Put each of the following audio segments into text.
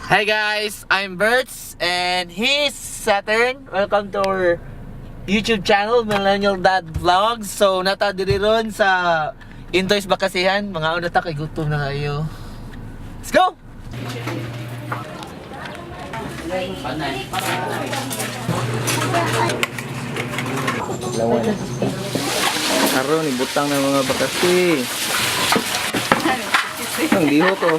Hi guys, I'm Bertz and he's Saturn. Welcome to our YouTube channel, Millennial Dad Vlogs. So, nata diri ron sa Intoy's Bakasihan. Mga una ta kay gutom na kayo. Let's go! Lawan. Karon ibutang ng mga bakasi. Ang lihok ko.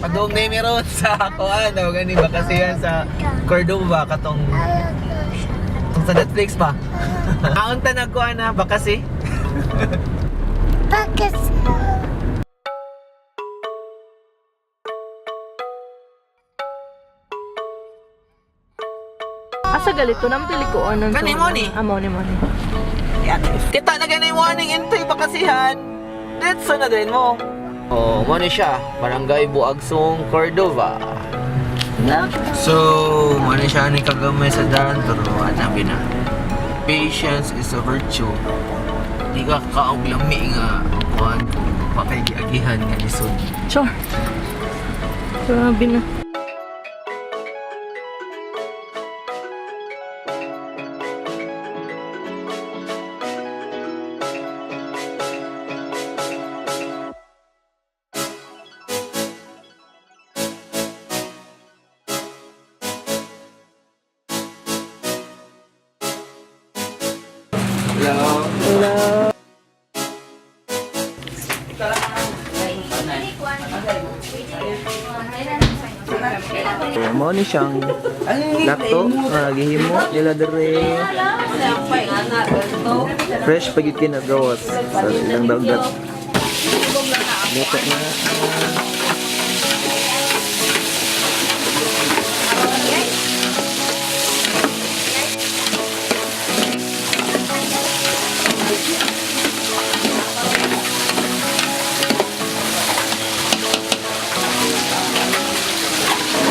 Padung na meron sa kuan, ano, gani Bakasihan sa Cordova katong tong sa Netflix ba? Kaunta na kuan na bakasi. Asa galito nang pili ko ano. Kani mo ni? Amo ni mo ni. Kita na gani mo aning Intoy Bakasihan. Ditso na din mo. Oh, mo ni siya, Barangay Buagsong, Cordova. Na? So, mo ni siya ni kagamay sa daan pero anabi na. Patience is a virtue. Di ka kaog lami nga kuan pa kay giagihan nga lisod. Sure. Grabe na. Hello. Hello. So, mao ni siyang lato nga gihimo nila dere. Fresh pa gyud kay nagawas sa ilang dagat. Luto na.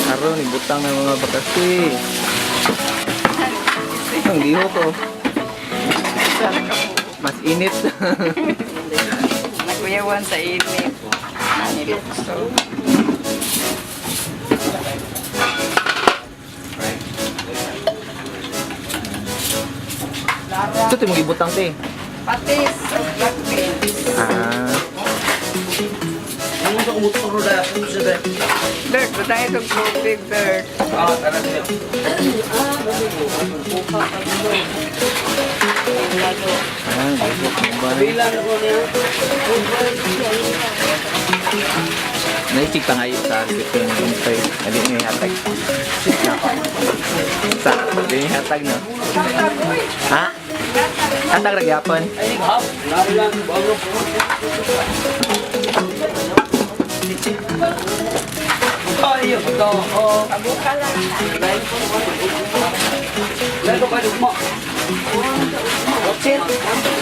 Karon ibutang ng mga bakasi. Ang lihok ko. Mas init. Nakuyawan sa init. Nilukso. Ito ito mong ibutang te. Patis o black beans. Ah. Bert, butang itong tubig, Bert. Ah, lihok mo ba? Naisig pa ngayon sa recipe ng Intoy. Hindi niya ihatag. Sa, hindi niya ihatag no? Ha? Hatag ra gyapon?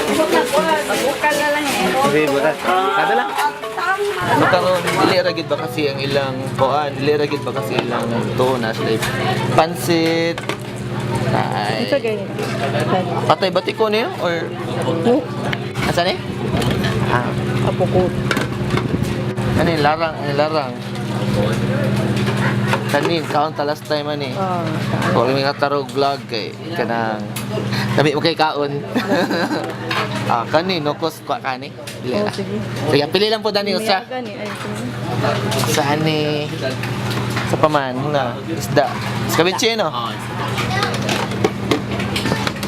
Pagukal na lang eh. Okay, butas. Kada lang. So karon dili ra gid ba kasi ang ilang kuan, dili ra gid ba kasi ilang tuon na sila pansit. Ay. Ito ganyan. Patay ba ko niyo or No. asa ni? Ah, Apukot. ano yung larang, yung larang. Kanin, count ta last time ani. Ah. Huwag mi katarog vlog kay kanang Dami mo kay kaon. Ah, kani no kos kwa kani. Dili Oh, ra. sige. Sige, pili lang po dani usa. Gani ay sige. Sa ani sa paman na isda. Escabeche no?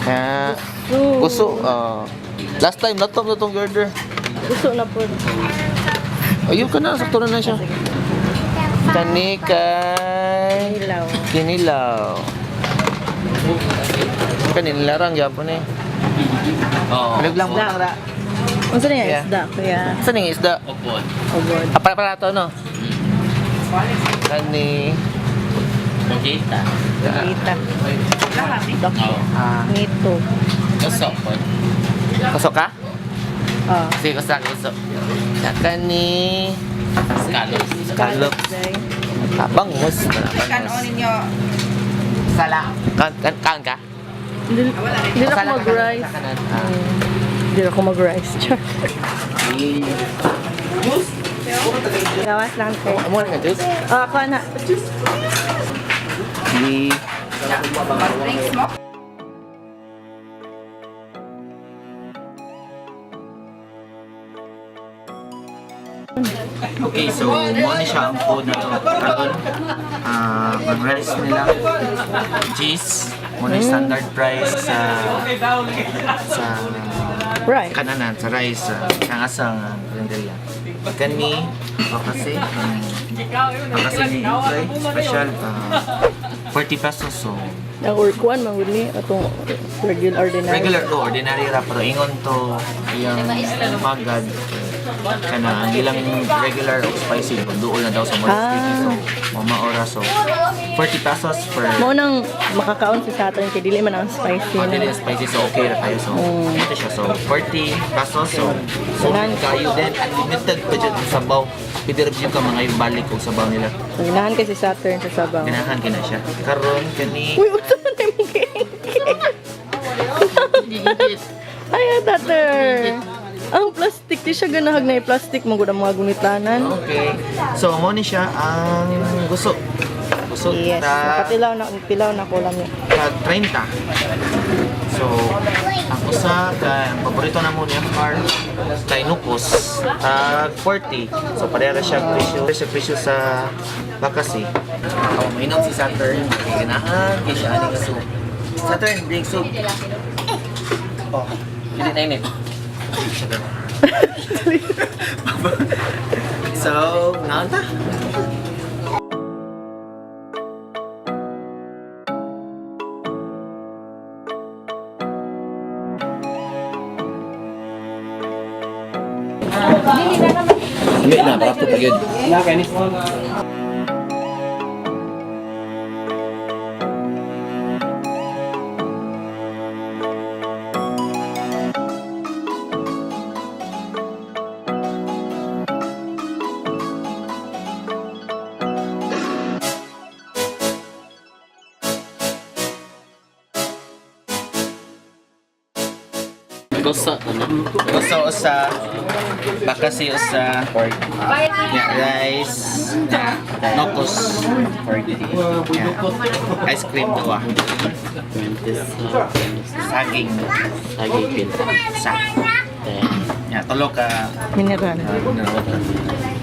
Ah, So, gusto. Ah, last time natop na tong girder. Gusto na po. Ayun ka na, sakto na na siya. Kani kay Ilaw. kinilaw. Kanin larang gyapon eh. Oo. Alag lang butang ra. Unsa na yan? Yeah. Isda kuya. Saan yung isda? Opon. Ubod. Ah, para para to no? Kani Makita. Kita. Dako. Ah, Nito. Gusto po. kusok ka? Ah. Sige, kusok, kusok. Saka ni Scallops. Scallop. Day. Bangus. Kanon Bangus. ninyo. Sala. Kan ka? Hindi hindi na Sala ako ka mag-rice. kanan, sa kanan. Ah. Hindi na ako mag-rice. Char. Juice? Gawas lang kay. Amo na nga juice? Ah, ako na. Di. Drinks mo. Okay, so mo ni siya ang food na to. Karon, ah, ang rice nila, cheese, mo ni standard price sa sa Right. kananan, sa rice, sa kang asang karinderya. Kani, bakasi, bakasi ni Inday, special, 40 pesos. So, Ang or kuan man gud ni atong regular ordinary. regular to, ordinary ra, pero ingon to, iyang magad, kana ang ilang regular o spicy, duol na daw sa more Ah. so, mama oras, so, 40 pesos per Mao nang makakaon si Saturn kay dili man ang spicy Oh, dili na. na spicy, so okay ra kayo. So, ito siya. So, 40 pesos. So, so Tanan. kayo din. Unlimited pa dyan ang sabaw. Pwede rin ka mga yung balik og sabaw nila. Ganahan kay si Saturn sa sabaw. Ganahan ka na siya. Karon kani Uy, unsa man imong giingkit? Ay, Saturn. Ang plastic di siya ganahag na plastic mo gud ang mga gunitanan. Okay. So, mo ni siya ang gusto. Gusto Yes, ta nakatilaw na tilaw na ko lang. tag 30. So, ang usa ka ang paborito na mo ni FR kay Nukos tag 40. So pareha ra siya presyo. Siya presyo sa Bakasi. Oh, mainom si Saturn. Ganahan kay siya ani nga soup. Saturn, bring soup. Oh, dili na init. So, naon ta? Hindi na, para pa gyud. Gusto ano? Gusto usa Bakasi usa yeah, rice nokos 40. Yeah. Ice cream duha. Saging Saging pin. sa. Yeah, tulo ka. Mineral.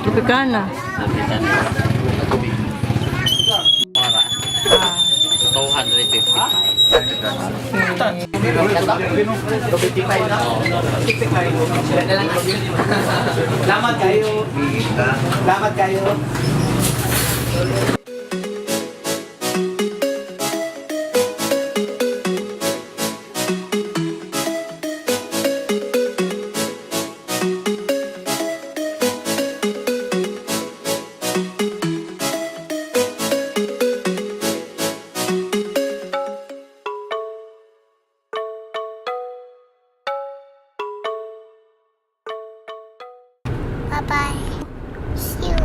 Tropicana. Mora. 255. Salamat kayo. Salamat kayo. Bye bye. See you.